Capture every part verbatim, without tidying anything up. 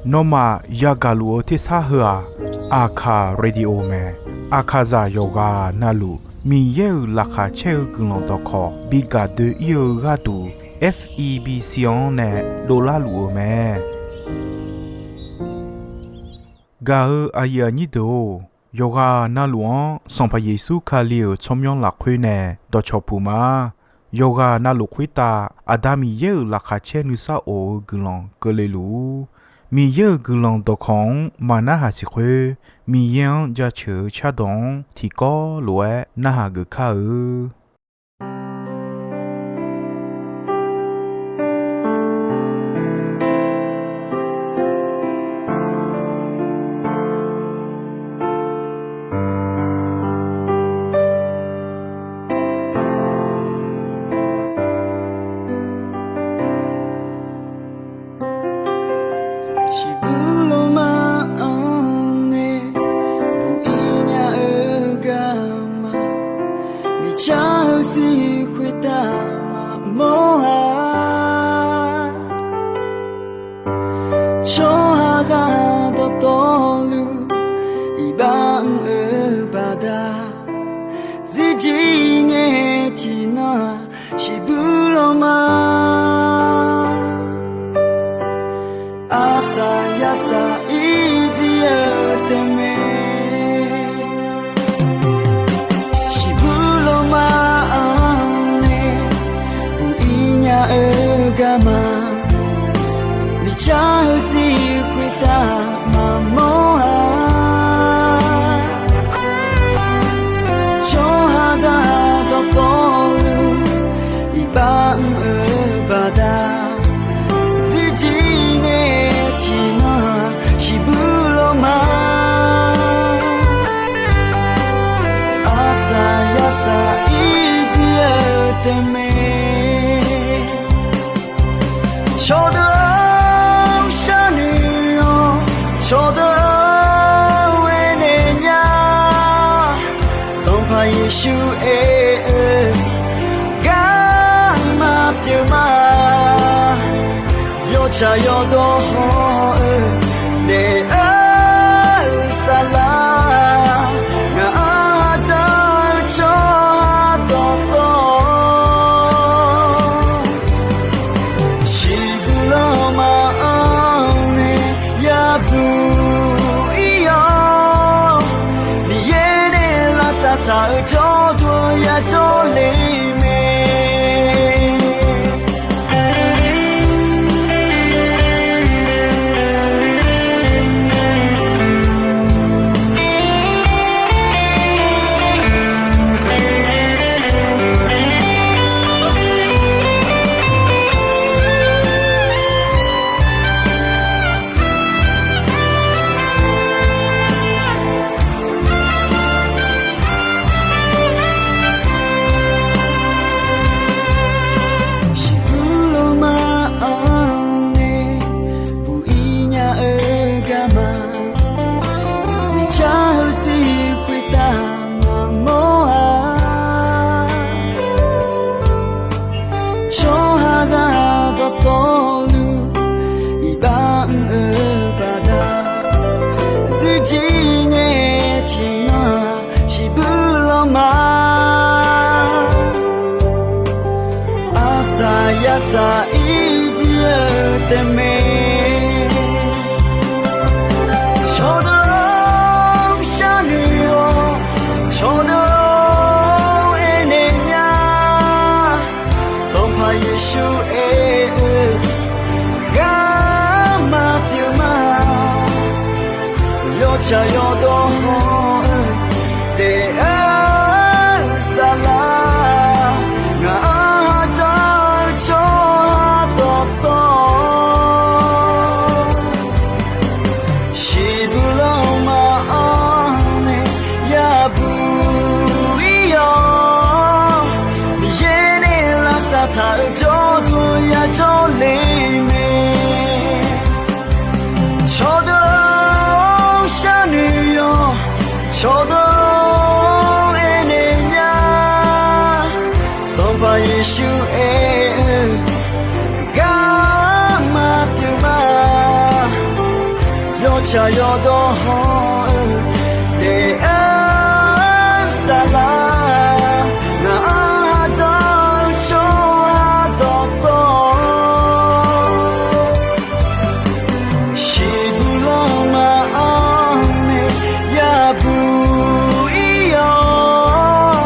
Nawmaf yagaq luf-eu tersar heu-aq, Aqkaq Radio mae. Aqkaqzaq yawqghaq navluf Miqyaer-euq laqkhaq caer-eu guiqlanq dawqkawq bi gaq doe-ir-eu gharduq, F E B C-anr nae dovlar luf-eu mae. Gaq-eu aqyuif aqnyir deuq-or, yawqghaq navluf-anr Sanqpaq Yeqsur Kali-euq tsawrmyanr lafkhoer nae dawqcawq puq ma. Yawqghaq navluf khoertav Aqda Miqyaer-euq laqkhaq caer nuisar of-eu guiqlanq keuvle luf-ur. Miqyaer-euq guiqlanq dawqkawq-anr maqnarhaq siq khoer, Miqyaer-anr jaceuq-eu cardawq-anr tiqkawv lof-aer narhaq geuf kar-eu. Shiqbuq lawma-anr nae buq-ir nya-eu garma, miqcar-eu sir khoertav maqmawr-a. Tsawrhaqzaq dawqtawvluf iqbax mr-eu baqda, zirjir ngae tiqnan-aq shiqbuq lawma. Arsaq yarsaq ir jir-eu taef mae. Shiqbuq lawma-anr nae buq-ir nya-eu garma, miqcar-eu sir khoertav maqmawr-a. Tsawrhaqzaq dawqtawvluf iqbax mr-eu baqda, zirjir ngae tiqnan-aq shiqbuq lawma. Arsaq yarsaq ir jir-eu taef mae. Cawqdeuq-or sharnoeq-awq, cawqdeuq-or aernaeq nya. Sanqpaq Yeqsur aer-eu garma pyeuf ma. Yawtsaq yawdawr haw-eu daef-eu saflar, ngaq-anr dzaq-eu tsawrhaq dawqtawv, shiqbuq lawma-anr nae yabuq ir-awr, Miqyaer nae lavsav taq-eu jawrduq yajawr le mae. Shiqbuq lawma-anr nae buq-ir nya-eu garma, miqcar-eu sir khoertav maqmawr-a. Tsawrhaqzaq dawqtawvluf iqbax mr-eu baqda, zirjir ngae tiqnan-aq shiqbuq lawma. Arsaq yarsaq ir jir-eu taef mae. Cawqdeuq-or sharnoeq-awq, cawqdeuq-or aernaeq nya. Sanqpaq Yeqsur aer-eu garma pyeuf ma. Yawtsaq yawdawr haw-eu daef-eu saflar, ngaq-anr dzaq-eu tsawrhaq dawqtawv, shiqbuq lawma-anr nae yabuq ir-awr, Miqyaer nae lavsav taq-eu jawrduq yajawr le mae. Cawqdeuq-or sharnoeq-awq, Shaqyawf dawqhawq-eu daef-eu saflar, ngaq-anr aqdzanq-eu tsawrhaq dawqtawv, shiqbuq lanma-anr nae yabuq ir-awr,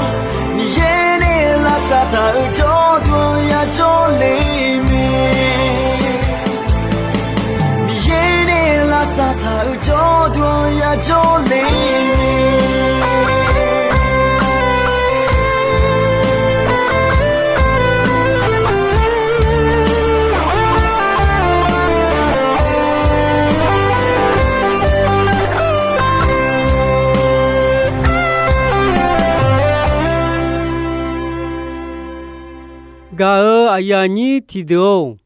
Miqyaer nae lavsav taq-euq jawrduq-anr yajawr le mae. Miqyaer nae lavsav taq-euq jawrduq-anr yajawr le mae. Gaq-euq aqyuif aqnyir tiqdeuq-or,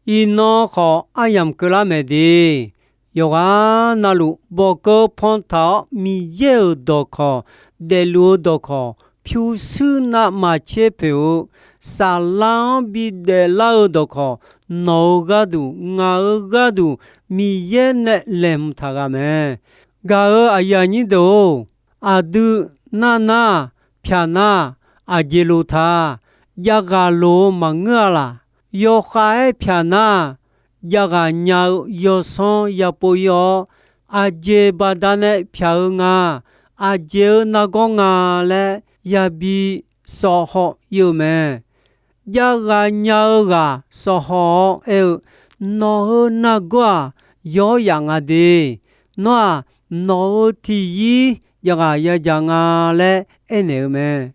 iqnan khawf aryamq keuvlar mae de. Yawqghaq navluf bawqkeuv pantaq-awr Miqyaer-euq dawqkawq, daefluf-eu dawqkawq, pyurshuir navmaqtser poeq-eu, saflar-anr bidaef lar-eu dawqkawq, nawq-eu gharduq, ngaq-euq gharduq, Miqyaer nae laeqhmq taq ghaq mae. Gaq-euq aqyuif aqnyir deuq-or, aqdui nar nar, pyaq nar, aqjeq loq taq, javghaq loq-eu maqngeur-a laq. Yawkhav-aer pyaq nar, javghaq nya-eu yawsanr yapov ir-awr, aqjeq baqdanae pyaq-eu nga, aqjeq-eu nargawr nga laer yabi sawv haw ir-eu mae. Javghaq nya-eu ghaq sawv haw-awr aer-eu, Nawq-euq nargawr-aq, yawr yaf nga de. Nawr-aq, nawq-euq tiq yir javghaq yajaq nga laer aernaeq-eu mae.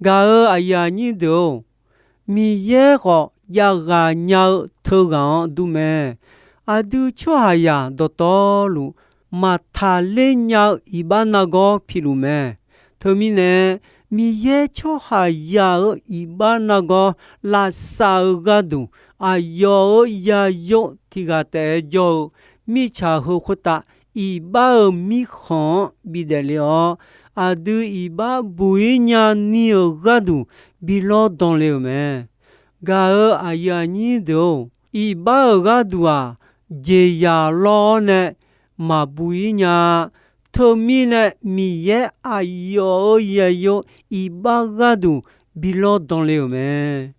Gaq-euq aqyuif aqnyir deuq-or, Miqyaer khawf javghaq nya-eu teughaq-anr dur mae. Aqdui tsawrhaqzaq dawqtawvluf maqtaqler nya-eu iqbax nargawr piluf mae. Teumirnae, Miqyaer tsawrhaqzaq-euq iqbax nargawr lavsav-eu gharduq, aqyawf-euq yayov tiq ghaq taef-aer jawr-eu mirtsaq heu khoertav iqbax-euq mirkhanq-anr bidaef le-awr, aqdui iqbax buq-ir nya ni-euq gharduq bi lawr dan le-euq mae. Gaq-euq aqyuif aqnyir deuq-or, iqbax-euq gharduq-aq, jeqzaq lawr-awr nae maqbuq-ir nya-a. Teumirnae, Miqyaer aqyawf-euq yayov iqbax gharduq bi lawr dan le-euq mae.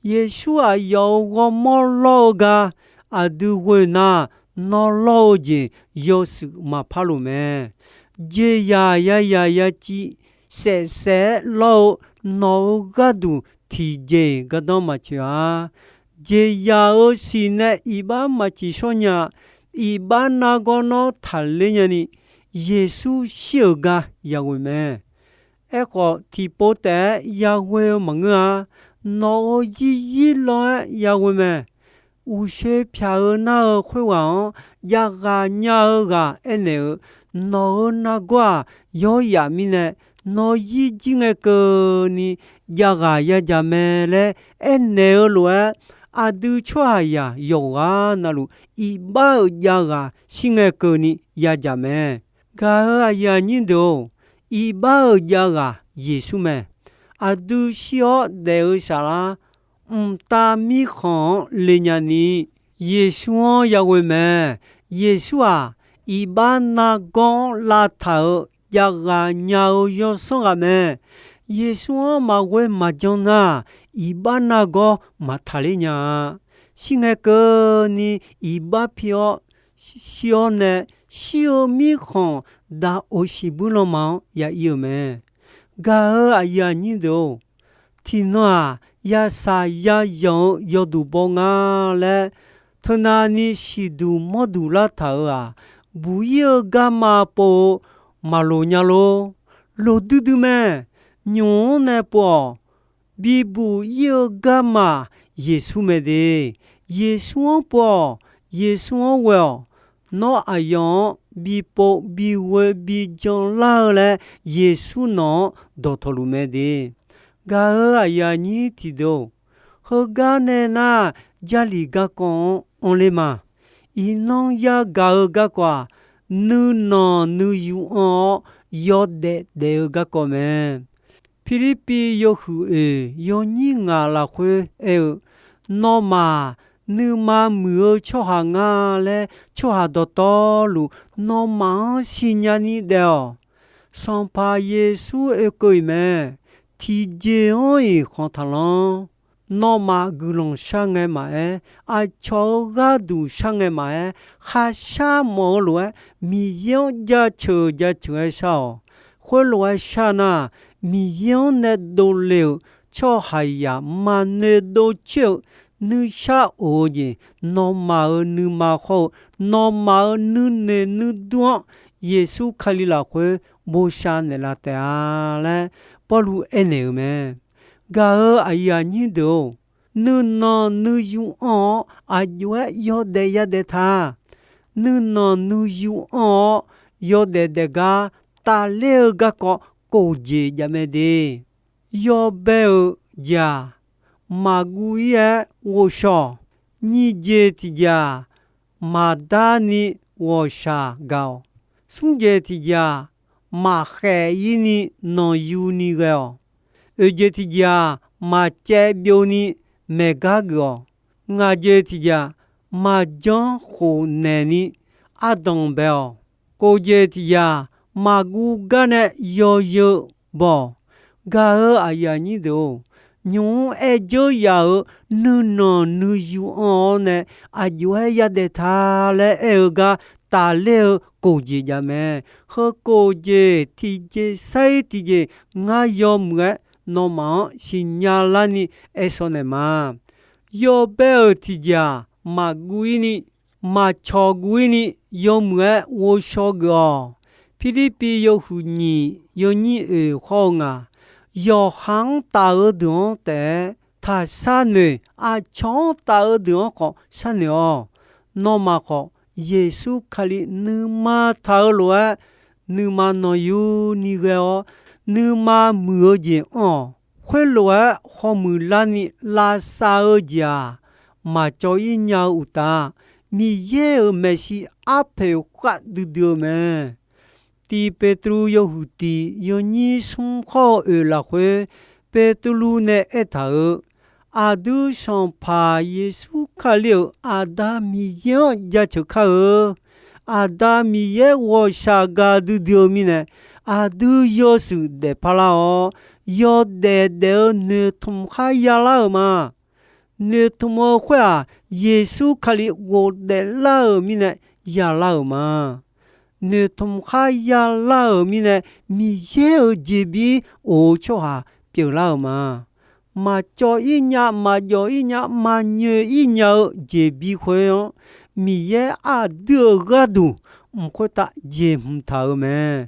Yeqsur aqyawf-euq ghawrmawr lawr-eu gar aqdui ghoe nar, nawr lawr-eu jeq yawshuif maqpar luf mae. Jeqzaq yazaq yaciv saef saef-aer lawr-eu nawq-euq gharduq tiqjeq-iq gardanr maqtsoeq-a. Jeqzaq-euq siq nae iqbax maqciq shawr nya. Iqbax nargawr nawr taqler nyani, Yeqsur shir-euq gar yaghoe mae. Aerkhawf, tiqpov taef-aer yaghoe-eu maqngeur-a. Nawq-euq yir yir lawr-aer yaghoe mae. Uqshoe pyaq-eu nar-eu khoerghaq-anr javghaq nya-eu ghaq aernaeq-eu, Nawq-euq nargawr-aq, yawr yaf mirnae, nawr yir jir ngae keuvni javghaq yajaq mae laer aernaeq-eu lof-aer, aqdui tsawrhaqzaq yawqghaq navluf iqbax-euq javghaq shir ngae keuvni yajaq mae. Gaq-euq aqyuif aqnyir deuq-or, iqbax-euq javghaq Yeqsur mae. Aqdui shir-awr daef-eu saflar, mqtav mirkhanq-anr le nyani, Yeqsur-anr yaghoe mae. Yeqsur-aq, iqbax nargawr-anr lavtaq-euq javghaq nya-eu yawsanr ghaq mae. Yeqsur-anr maqghoe maqjan nar, iqbax nargawr maqtaqler nya-a. Shir ngae keuvni iqbax pi-awr, shir-awr nae shir-eu mirkhanq daqoq shiqbuir lanma-anr ya ir-eu mae. Gaq-euq aqyuif aqnyir deuq-or, tiqnan-aq, yasaq yazanq-eu yawduq baw nga laer, teunavni siqduq mawrduq lartaq-euq-aq, buq-ir-eu garma pov-eu maqloq nya lor. Loqdui dui mae. Nymq-anr nae pov-awq. Bibuq-ir-eu garma-aq, Yeqsur mae de. Yeqsur-anr pov-awq. Yeqsur-anr ghoe-awq. Nawr aqyawf-anr bipov bighoe bijan lar-eu laer, Yeqsur nawq-anr dawqtawvluf mae de. Gaq-euq aqyuif aqnyir tiqdeuq-or, heugar nae nar, Jarlif garkawv-anr anrler ma. Iqnan yagaq-eu garkawv-aq, nuinanq nuiyu anr-awr yawdaef daef-eu garkawv mae. Pirlirpiv yawhuiq oeq yawnyir ngaq lafkhoer aer-eu, Nawmaf-aq, nuima muiq-eu tsawrhaq nga laer, tsawrhaq dawqtawvluf nawmaf-anr siqnya ni daef-awq. Sanqpaq Yeqsur oekeuv-iq mae. Tiqjeq-anr-iq khanq taqlanr. Nawmaf guiqlanq sharngae maqaer, aqcawq-euq gharduq sharngae maqaer, kharshar mawf-eu lof-aer Miqyaer-anr jaceuq jaceuq-aer shar-awq. Khoerlof-aer shar nar, Miqyaer-anr nae dovle-euq tsawrhaqzaq maqnoeq dov coer-eu nuisar of-eu jeq, nawmaf-euq nuima khawr-eu nawmaf-euq nuinoeq nuidur-anr Yeqsur Kali lafkhoer bosav naeqlaf taef-a laer Pawrluv aernaeq-euq mae. Gaq-euq aqyuif aqnyir deuq-or, nuinanq nuiyu anr-awr aqjox-aer yawdaef yadaef ta. Nuinanq nuiyu anr-awr yawdaef daef gar tafler-eu garkawv kof jeq jav mae de. Yawbae-euq jeq-aq, maqguv-ir-aer ghovshaw-awq. Nyiq jeq tiqjeq-aq, maqdar ni ghawqshaq gaq-awq. Smr jeq tiqjeq-aq, maqkhaef-ir ni nanqyu ni ghae-awq. Oeq jeq tiqjeq-aq, maqcaev byov ni maeqgar geuf-awq. Ngaq jeq tiqjeq-aq, maqjanr khofnaeq ni ardanq bae-awq. Kof jeq tiqjeq-aq, maqguv gar nae yawzeu baw-awq. Gaq-euq aqyuif aqnyir deuq-or, nymq-mr aer dzeur yaf-euq nuinanq nuiyu anr-awr nae aqjox-aer yadaef ta laer aer-eu gar tafler-eu kof jeq jav mae. Heu kof jeq tiqjeq sair tiqjeq ngar yawmuiq-aer nawmaf-anr siqnya larni aershawr naeq ma. Yawbae-euq tiqjeq-aq, maqguv-ir ni, maqcawq guv-ir ni yawmuiq-aer ghovshaw geuf-awq. Pirlirpiv yawhuiq nyiq yawnyir oeq hawr-eu ngaq, yawqha-anr taf-eu deuq-anr taef-aer taqshar noeq, aqcawq-anr taf-eu deuq-anr khawf sharnoeq-awq. Nawmaf khawf, Yeqsur Kali nuima taq-eu lof-aer, nuima nanqyu ni ghae-awr, nuima muiq-eu jeq anr-awq. Khoerlof-aer hawmuiq larni lavsav-eu jeq-aq, maqcawv-ir nya-eu uqtaf, Miqyaer-euq maeqshi arpoeq khav duidui-eu mae. Tiq Beqtuvluv yawhuiq tiq yawnyir smr hawr-eu oeq lafkhoer, Beqtuvluv nae aertaq-euq, aqdui Sanqpaq Yeqsur Kali-euq Aqda Miqyaer-anr jaceuq kar-eu. Aqda Miqyaer ghawqshaq gaq duidui-eu mirnae, aqdui yawshuif daefpar lar-awr, yawdaef daef-eu noeqtmq khar ya lar-euq ma. Noeqtmq-eu khoer-aq, Yeqsur Kali ghofdaef lar-euq mirnae ya lar-euq ma. Noeqtmq khar ya lar-euq mirnae, Miqyaer-euq jeqbir of-eu tsawrhaq pyeuflar-euq ma. Maqcawv-ir nya, maqjawv-ir nya, maqnyoeq-ir nya-eu jeqbir khoer-anr, Miqyaer aqdui-euq gharduq mq khoertav jeqhmq taq-euq mae.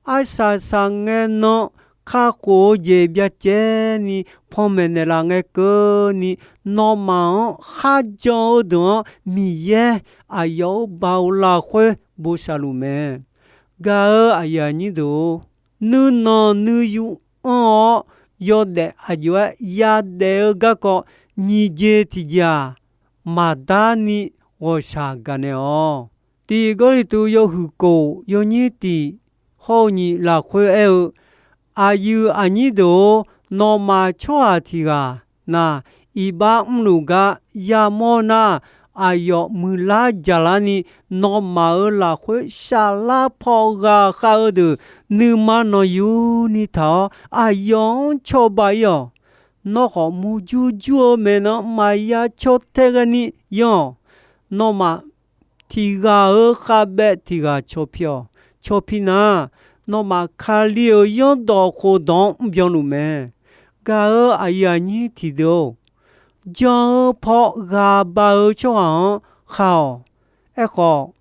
Arsaq saqngae nan kakhof-eu jeq byacaevni panmaeq naeqlaf ngae keuvni, nawmaf-anr kharjan-eu deuq-anr Miqyaer aqyawf-euq baoq lafkhoer bosav luf mae. Gaq-euq aqyuif aqnyir deuq-or, nuinanq nuiyu anr-awr yawdaef aqjox-aer yadaef-eu garkawv nyiq jeq tiqjeq-aq, maqdar ni ghawqshaq gaqnaeq-awq. Tiq Gawrliqtu yawhuiq kof yawnyir tiq hawr-eu nyiq lafkhoer aer-eu, aqyuif aqnyir deuq-or, nawmaf tsawrhaq tiq ghaq na iqbax mrluf gar yamawr nar, aqyawf muiqlar jaqlar ni nawmaf-euq lafkhoer saflar paw ghaq khav-eu deuq nuima nanqyu ni taq-awr aqyawf-anr cawba-ir-awq. Nawr khawf murjur jur-eu maeqnan maqya caw tae ghaeni yanr-awq. Nawmaf tiq ghaq-euq khavbaev tiq ghaq caw pi-awq. Caw pi nar, nawmaf Kali-euq zanrdawq khofdawq-anr mrbyan luf mae. Gaq-euq aqyuif aqnyir tiqdeuq-or, jan-eu paw ghaq ba-eu tsawrhaq-anr khav-awq. Aerkhawf,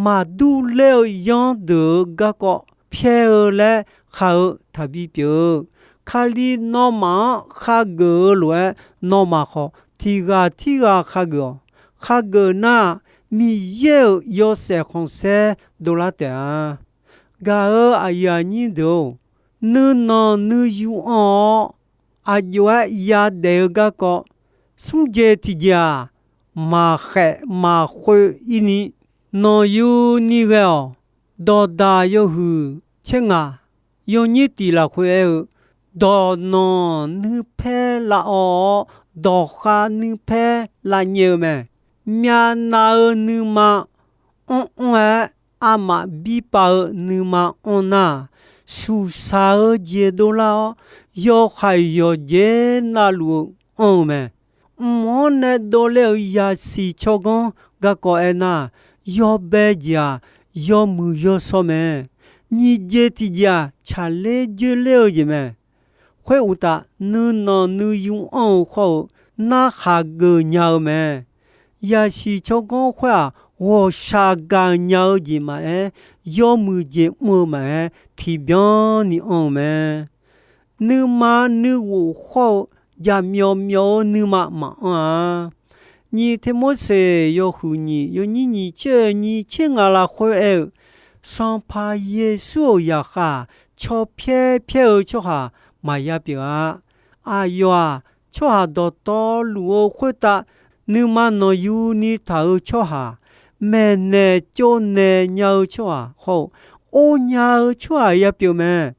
maqdur ler-eu zanr deuq-euq garkawv pyaer-eu laer khav-eu taqbi pyeuf-eu. Kali nawmaf-anr khageuf-eu lof-aer, nawmaf khawf tiq ghaq tirghaq khageuf-awq. Khageuf nar, Miqyaer-euq yawshaef khanqsaer dovlar taef-a. Gaq-euq aqyuif aqnyir deuq-or, nuinanq nuiyu anr-awr aqjox-aer yadaef-eu garkawv smr jeq tiqjeq-aq, maqkhaef maqkhoev-ir ni nanqyu ni ghae-awq. Dawqdaq yawhuiq tser ngaq yawnyir tiq lafkhoer aer-eu, dawqnanq nuirpaer lavawv-awr dawqkhav nuipaer lavnyaef-eu mae. Myavnav-eu nuima anr-anr-aer, armaf birpav-eu nuima anr nar, suqsaq-eu jeq dovlar-awr, yawhaiq yawqjeq navluf-eu anr-eu mae. Mq-anr nae dovler-eu yasiq tsawrganr garkawv aernar, yawbae jeq-aq, yawmuiq yawshawr mae. Nyiq jeq tiqjeq-aq, tsaqler joerler-eu jeq mae. Khoeruqtaf, nuinanq nuiyu anr-eu khawr-eu narkhaq geuf nya-eu mae. Yasiq tsawrganr khoer-aq, ghawqshaq gaq nya-eu jeq maqaer, yawmuiq jeq mr-eu maqaer, tiqbyan ni anr-eu mae. Nuima nuighof khawr-eu jaqmyawf myawf-eu nuima maqanr-a. Nyiq Teqmorseq yawhuiq nyiq yawnyir nyiq tser nyiq tser ngaq lafkhoer aer-eu, Sanqpaq Yeqsur-euq zaqkhav-aq, caw pyaer pyaer-eu tsawrhaq maqya pyeuf-a. Aqyawf-aq, tsawrhaq dawqtawvluf-eu khoertav nuima nanqyuni taq-eu tsawrhaq, maeqnaeq tsovnaeq nya-eu tsawrhaq hawr-eu, or nya-eu tsawrhaq ya pyeuf mae.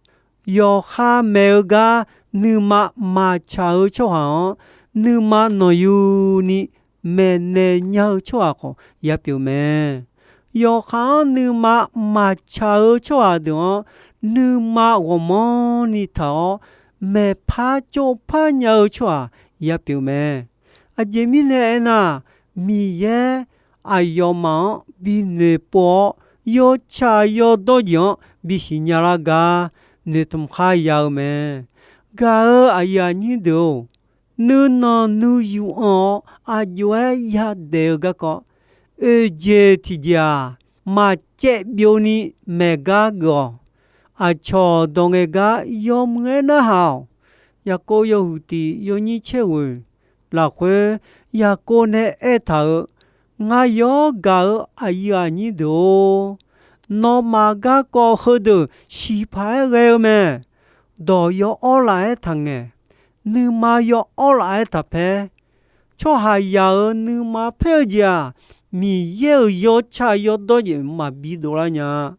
Yawqha maeq-eu gar nuima maqtsaq-eu tsawrhaq-anr, nuima nanqyuni maeqnaeq nya-eu tsawrhaq khawf ya pyeuf mae. Yawqha-anr nuima maqtsaq-eu tsawrhaq deuq-anr, nuima ghawqmanrni taq-awr, maeqpar tsovpar nya-eu tsawrhaq ya pyeuf mae. Aqjeq mirnae aernar, Miqyaer aqyawfmaf-anr binoeq pov-awr, yawtsaq yawdawr jeq-anr bisiq nya lar gar noeqtmq khar ya-eu mae. Gaq-euq aqyuif aqnyir deuq-or, nuinanq nuiyu anr-awr aqjox-aer yadaef-eu garkawv, oeqjeq tiqjeq-aq, maqcaev byovni maeq gar geuf-awq. Aqcawq dawq ngaeq gar yawmuiq-aer narhaq-awq. Yaqkov yawhuiq tiq yawnyir tser ghoeq lafkhoer, Yaqkov nae aertaq-euq, Ngar yawr gaq-euq aqyuif aqnyir deuq-or, nawmaf garkawv heudeuq siqpaq-aer ghae-eu mae. Dawq yawawr laf-aer taqngaeq, nuima yawawr laf-aer taqpaer. Tsawrhaqzaq-euq nuima paer-eu jeq-aq, Miqyaer-euq yawtsaq yawdawr jeq maqbi dovlar nya-a.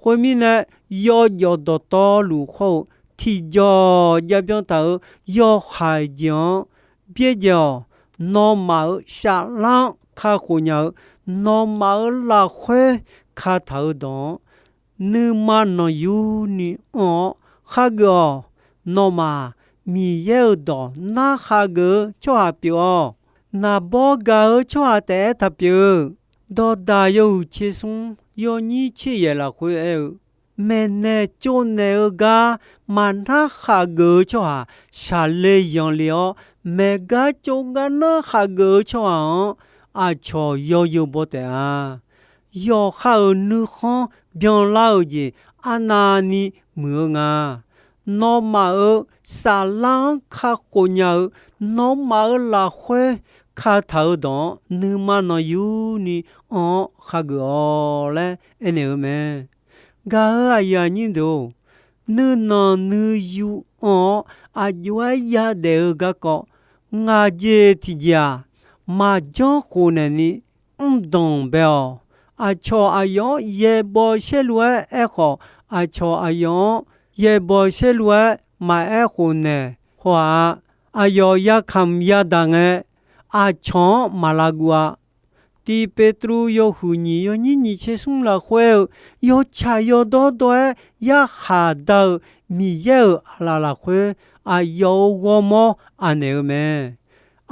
Khoermirnae, yawjawf dawqtawvluf hawr-eu tiqjawq jav byan taq-euq yawhaiq jeq-anr byaerdzae-awq. Nawmaf-euq saflar-anr kakhof nya-eu, nawmaf-euq lafkhoer kataq-eu dawq-anr, nuima nanqyuni anr-awr khageuf-awq. Nawmaf-aq, Miqyaer-euq dawq narhaq geuf-eu tsawrhaq pyeuf-awq. Naqbawr gaq-eu tsawrhaq taef-aer taqpyeuf-eu. Dawqdaq yawhuiq tser smr yawnyir tser yaeq lafkhoer aer-eu, maeqnaeq tsovnaeq-eu gar maqnar khaq geuf-eu tsawrhaq shaqle yanqle-awr, maeqgar tsovgar nar khaq geuf-eu tsawrhaq-anr aqcawq yawzeu baw taef-a. Yawqha-euq nuikhanr byanlar-euq jeq arnavni muiq-eu nga. Nawmaf-euq saflar-anr kakhof nya-eu, nawmaf-euq lafkhoer kataq-eu dawq-anr nuima nanqyuni anr-awr khageuf-awq laer aernaeq-eu mae. Gaq-euq aqyuif aqnyir deuq-or, nuinanq nuiyu anr-awr aqjox-aer yadaef-eu garkawv, ngaq jeq tiqjeq-aq, maqjanr khof naeqni mr danq bae-awq. Aqcawq aqyawf-anr yaeqbawq saerlu-aer aerkhawf, aqcawq aqyawf-anr yaeqbawq saerlu-aer maqaer khof naeq haw-aq, aqyawf yakamq yadaq ngae, aqcawq-anr maqlav guv-a. Tiq Petruv yawhuiq nyiq yawnyir nyiq tser smr lafkhoer-eu, yawtsaq yawdawr dawr-aer yarkhaq dar-eu Miqyaer-euq aqlaf lafkhoer, aqyawf-euq ghawrmawr aqnaeq-eu mae.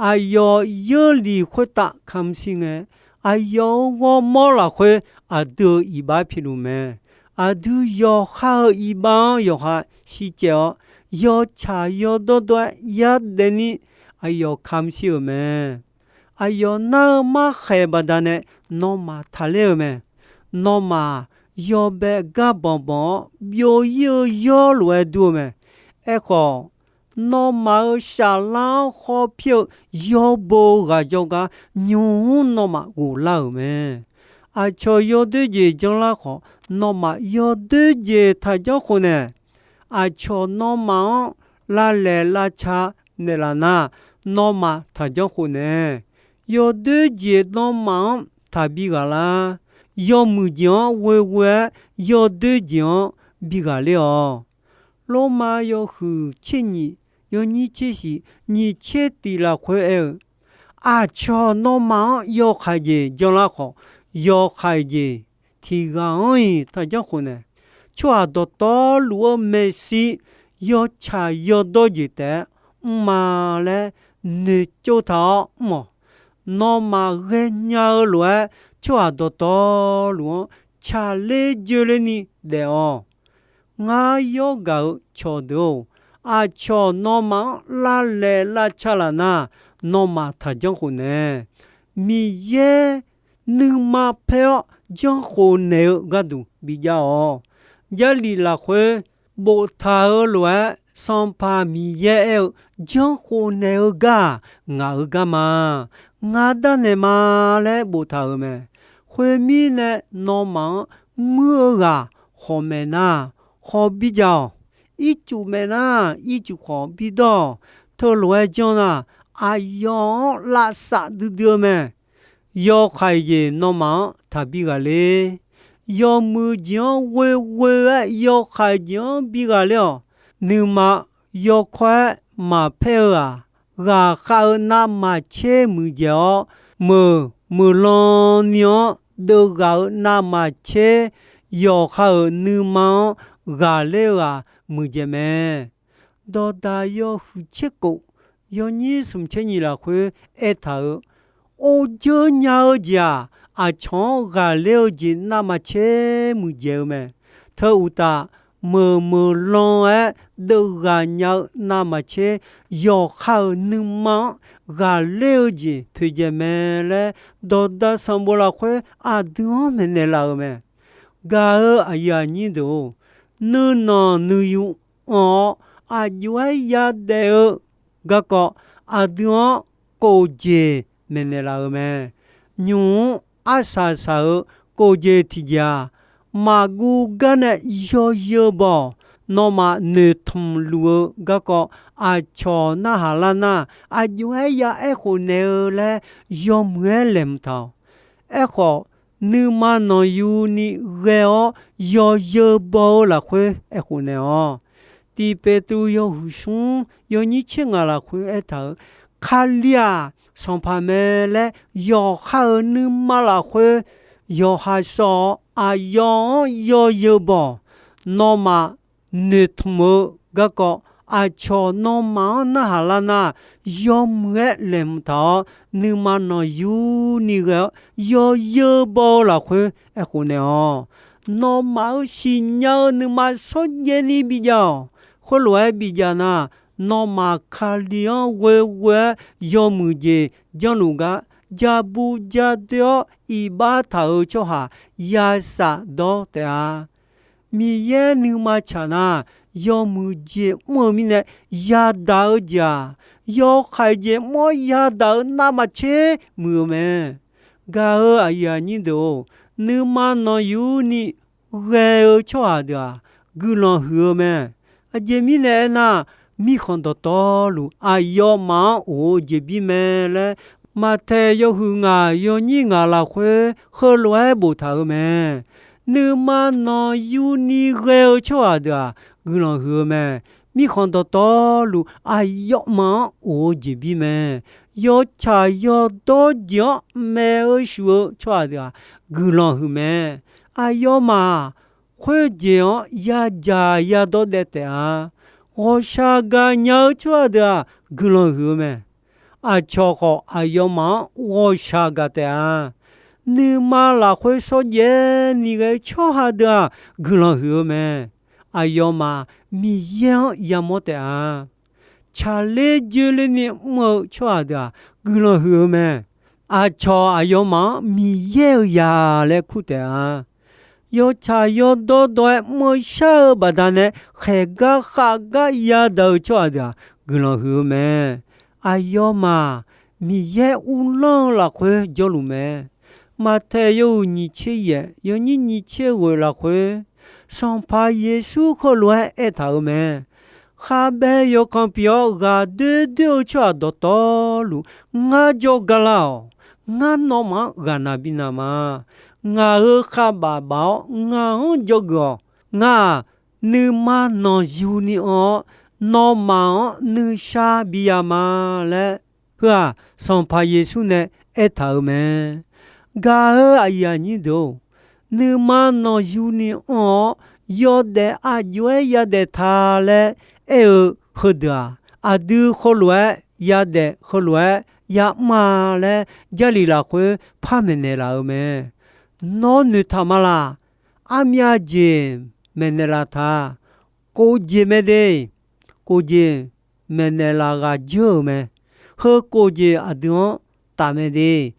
Aqyawf yeurliq khoertav kamq shir ngae, aqyawf-euq ghawrmawr lafkhoer aqdui-euq iqbax piluf mae. Aqdui yawqha-euq iqbax-anr yawqha shircaev-awr, yawtsaq yawdawr dawr-aer yardaef ni aqyawf kamq shir-euq mae. Aqyawf nar-eu markhaeq baqdanae nawmaf taqler-eu mae. Nawmaf yawbae gar banq banq-awr byov ir-eu yawr lof-aer dur-eu mae. Aerkhawf, nawmaf-euq saflar-anr khawpir-eu yawbo ghaq jawrgar nymq-mr nawmaf ghoflar-euq mae. Aqcawq yawdoer jeq janrlar khawf, nawmaf yawdoer jeq taqjanr khof naeq. Aqcawq nawmaf-anr lavlaeq lavca naeqlaf nar, nawmaf taqjanr khof naeq. Yawdoer jeq nawmaf-anr taqbi ghaq lar. Yawmuiq jeq-anr ghoeghoe-aer yawdoer jeq-anr bi ghaq ler-awq. Lormav yawhuiq tser nyiq yawnyir tser shif nyiq tser tif lafkhoer aer-eu, aqcawq nawmaf-anr yawkhaeq jeq janlar khawf, yawkhaeq jeq tiq ghaq-anr-iq taqjanr khof naeq. Tsawrhaq dawqtawvluf-eu maeqshi yawtsaq yawdawr jeq taef-aer mr ma laer noeqtsov taq-awr mr-awq. Nawmaf ghaenya-eu lof-aer, tsawrhaq dawqtawvluf-anr tsaqler joerler ni daef-awq. Ngar yawr gaq-eu cawqdeuq-or, aqcawq nawmaf-anr lavlaeq lavca laf nar, nawmaf taqjanr khof naeq. Miqyaer nuima paer-awr janrkhof naeq-eu gharduq bijav-awq. Jarlif lafkhoer boftaq-eu lof-aer, Sanqpaq Miqyaer aer-eu, janrkhof naeq-eu gar-aq, ngaq-euq gar ma. Ngar darnaeq ma laer boftaq-euq mae. Khoermirnae, nawmaf-anr muir-eu ghaq khawf maeq nar, khawf bijav-awq. Ircuf maeq nar, ircuf khawf bidawr-awq. Teulof-aer janr nar, aqyawf-anr lavsav duidui-eu mae. Yawkhaeq jeq nawmaf-anr taqbi ghaqler. Yawmuiq jeq-anr ghoeghoe-aer yawkhaeq jeq-anr bi ghaqler-awq. Nuima yawkawr-aer maqpaer-eu-aq, ghaqkhav-eu navmaqtser muiqdzaeq-awr, meuq meuqlan ni-anr deuvghaq-eu navmaqtser yawqha-euq nuima-anr ghaqler-eu-aq muiqdzaeq mae. Dawqdaq yawhuiq tser kof, yawnyir smq tser nyiq lafkhoer aertaq-eu, or dzeur nya-eu jeq-aq, aqcawq-anr ghaqler-eu jeq navmaqtser muiqdzaeq-eu mae. Teu uqtaf, meuq meuqlan-aer deuvghaq nya-eu navmaqtser yawqha-euq nuima-anr ghaqler-eu jeq poeqdzaeq mae laer, dawqdaq sanqbof lafkhoer aqdui-anr maeqnaeq laf-euq mae. Gaq-eu aqyuif aqnyir deuq-or, nuinanq nuiyu anr-awr aqjox-aer yadaef-eu garkawv aqdui-anr kof jeq maeqnaeq laf-euq mae. Nymq-mr arsaq saq-euq kof jeq tiqjeq-aq, maqguv gar nae yawzeu baw-awq. Nawmaf noeqtmq luf-eu garkawv aqcawq narhaq lar nar, aqjox-aer ya aerkhof naeq-eu laer yawmuiq-aer laeqhmq taq-awq. Aerkhawf, nuima nanqyuni ghae-awr yawzeu baw-eu lafkhoer aerkhof naeq-awq. Tiq Peqtruv yawhuiq smr yawnyir tser ngaq lafkhoer aertaq-euq, Kali-aq, Sanqpaq mae laer yawqha-euq nuima lafkhoer yawqha shawr-awr, aqyawf-anr yawzeu baw-awq. Nawmaf noeqtmq-eu garkawv aqcawq nawmaf-anr narhaq lar nar, yawmuiq-aer laeqhmq taq-awr, nuima nanqyuni ghae-awr yawzeu baw-eu lafkhoer aerkhof naeq-awq. Nawmaf-euq siqnya-eu nuima shawrjaev ni bijav-awq. Khoerlof-aer bijav nar, nawmaf Kali-anr ghoeghoe-aer yawmuiq jeq janrluf gar, jabu jadoe-awr iqbax taq-euq tsawrhaq yasaf dawr taef-a. Miqyaer nuima tsaq nar, yawmuiq jeq mr-eu mirnae yadaq-eu jeq-aq, yawkhaeq jeq mr-awr yadaq-eu navmaqtser muiq-eu mae. Gaq-eu aqyuif aqnyir deuq-or, nuima nanqyuni ghae-eu tsawrhaq deuq-aq, guiqlanq huiq-eu mae. Aqjeq mirnae aernar, mirkhanq dawqtawvluf aqyawfmaf-anr of-eu jeqbir mae laer, Maqtaeq yawhuiq ngaq yawnyir ngaq lafkhoer heulof-aer boftaq-euq mae. Nuima nanqyuni ghae-eu tsawrhaq deuq-aq, guiqlanq huiq-eu mae. Mirkhanq dawqtawvluf aqyawfmaf-anr of-eu jeqbir mae. Yawtsaq yawdawr jeq-anr maeq-eu shuf-eu tsawrhaq deuq-aq, guiqlanq huiq mae. Aqyawfmaf khoerjeq-anr yadzaq yadawr daev taef-a. Ghawqshaq gaq nya-eu tsawrhaq deuq-aq, guiqlanq huiq-eu mae. Aqcawq khawf aqyawfmaf-anr ghawqshaq gaq taef-a. Nuima lafkhoer shawrjaev ni ghae-eu tsawrhaq deuq-aq, guiqlanq huiq-eu mae. Aqyawfmaf Miqyaer-anr yamawr taef-a. Tsaqler joerler ni mr-eu tsawrhaq deuq-aq, guiqlanq huiq-eu mae. Aqcawq aqyawfmaf-anr Miqyaer-euq zaq laer kur taef-a. Yawtsaq yawdawr dawr-aer mr-eu shar-eu baqdanae khaeqgar khavgar yadaq-eu tsawrhaq deuq-aq, guiqlanq huiq-eu mae. Aqyawfmaf Miqyaer uvlanr-eu lafkhoer jawrluf mae. Maqtaeq yawhuiq nyiq tser yaef yawnyir nyiq tser ghoeq lafkhoer, Sanqpaq Yeqsur heulof-aer aertaq-euq mae. Khabae yawkanr pyeuf-awr ghaqdoer doer-eu tsawrhaq dawqtawvluf, ngar jawrgar lar-awq. Ngar nawmaf-anr ghaqna bina ma. Ngaq-euq khavbaf baf-awr ngaq-anr dzawgeuf-awq. Ngar-aq, nuima nanqyuni anr-awr, nawmaf-anr nuishar biya ma laer, heu-aq, Sanqpaq Yeqsur nae aertaq-euq mae. Gaq-eu aqyuif aqnyir deuq-or, nuima nanqyuni anr-awr, yawdaef aqjox-aer yadaef ta laer aer-eu heudeuq-aq, aqdui heulof-aer yadaef heulof-aer yamr-a laer Jarlif lafkhoer par maeqnaeq laf-eu mae. Nawr noeqtaq ma laq? Armyav jeq maeqnaeq laf ta. Kof jeq mae de. Kof jeq maeqnaeq laf ghaq jeur-euq mae. Heu kof jeq aqdui-anr taf mae de.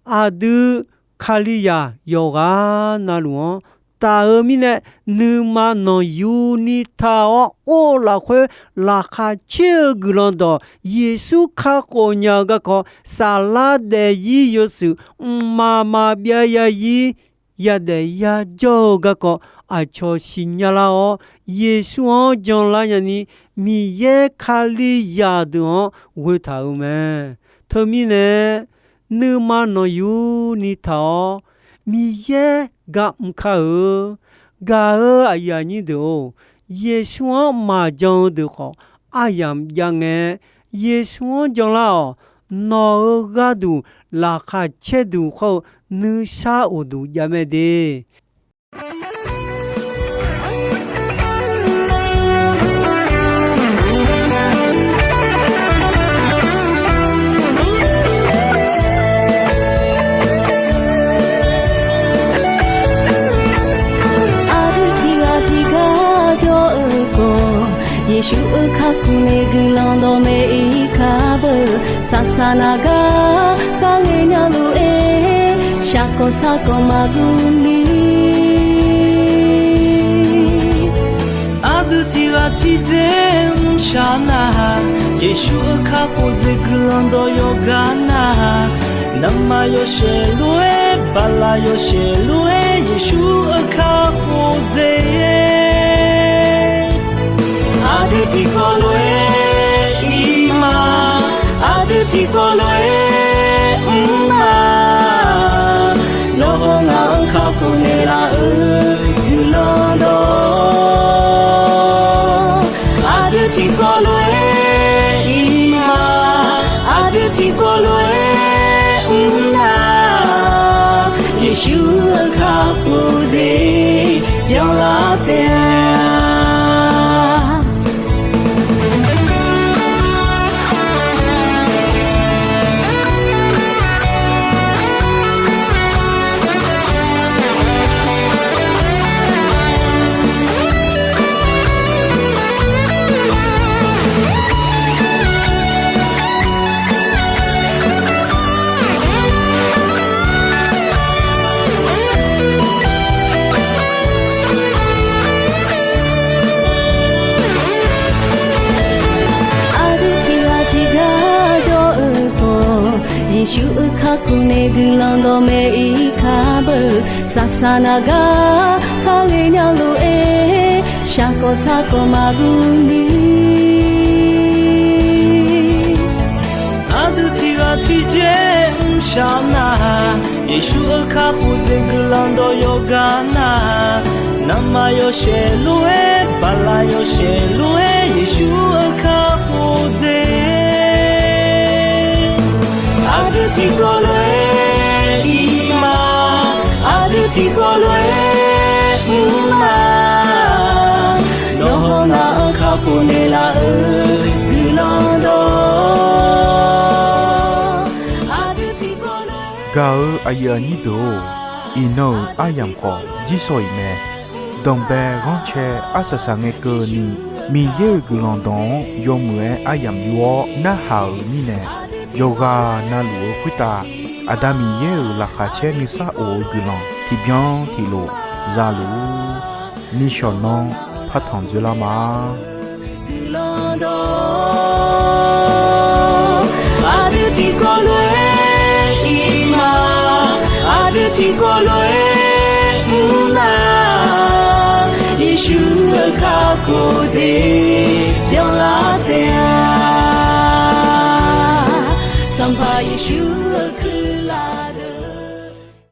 Aqdui Kalizaq yawqghaq navluf-anr taf-eu mirnae, nuima nanqyuni taq-awr or-eu lafkhoer laqkhaq caer-eu guiqlanq dawq Yeqsur kakhof nya-eu garkawv saflar daefzir yawshuif mqmaq maqbyav yazir yadaef yajawr-eu garkawv aqcawq siqnya lar-awr, Yeqsur-anr janlar nyani Miqyaer Kalizaq deuq-anr ghoetaq-euq mae. Teumirnae, nuima nanqyuni taq-awr Miqyaer gamq ka-eu. Gaq-eu aqyuif aqnyir deuq-or, Yeqsur-anr maqjan-eu deuq khawf aryamq jav ngae, Yeqsur-anr janlar-awq. Nawq-euq gharduq laqkhaq caerduq hawr-eu nuishar uqduq jav mae de. Aqdui tiqghaq tiqgar jawr-eu khawf, Yeqsur-euq kakhof nae guiqlanq dawqmaeq ir kar beu. Saqsaq naq gar kharghae nya lof-aer, shaqkawq saqkawq maqguv ni. Aqdui tiqghaq tiqjeq mrshaq nar-aq, Yeqsur-euq kakhof jeq guiqlanq dawq yawqghaq nar-aq, navmaqyawshaef lof-aer, baqlaq yawshaef lof-aer, Yeqsur-euq kakhof jeq. Aqdui tiqkawv lof-aer ir ma, aqdui tiqkawv lof-aer mr ma. Nawr hawr ngaq-anr kakhof naeqlaf-euq guiqlanq dawq. Aqdui tiqkawv lof-aer ir ma, aqdui tiqkawv lof-aer mr ma. Yeqsur-euq kakhof jeq byanlar taef-a. Aqdui tiqghaq tiqgar jawr-eu khawf, Yeqsur-euq kakhof nae guiqlanq dawqmaeq ir kar beu. Saqsaq naq gar kharghae nya lof-aer, shaqkawq saqkawq maqguv ni. Aqdui tiqghaq tiqjeq mrshaq nar-aq, Yeqsur-euq kakhof jeq guiqlanq dawq yawqghaq nar-aq, navmaqyawshaef lof-aer, baqlaq yawshaef lof-aer, Yeqsur-euq kakhof jeq. Aqdui tiqkawv lof-aer ir ma, aqdui tiqkawv lof-aer mr ma. Nawr hawr ngaq-anr kakhof naeqlaf-euq guiqlanq dawq. Gaq-eu aqyuif aqnyir deuq-or, iqnan-euq aryamq khawf jirsawq iq mae. Danqbae ghanrcae arsaq saq ngae keuvni, Miqyaer-euq guiqlanq dawq-anr yawmuiq-aer aryamq yur-awr narhaq-euq mirnae, yawqghaq navluf-eu khoertav Aqda Miqyaer-euq laqkhaq caer nuisar of-eu guiqlanq tiqbyan tiqlof za luf-ur. Nishawq nanr partanq dzoerlar ma. Aqdui tiqkawv lof-aer ir ma, aqdui tiqkawv lof-aer mr ma. Yeqsur-euq kakhof jeq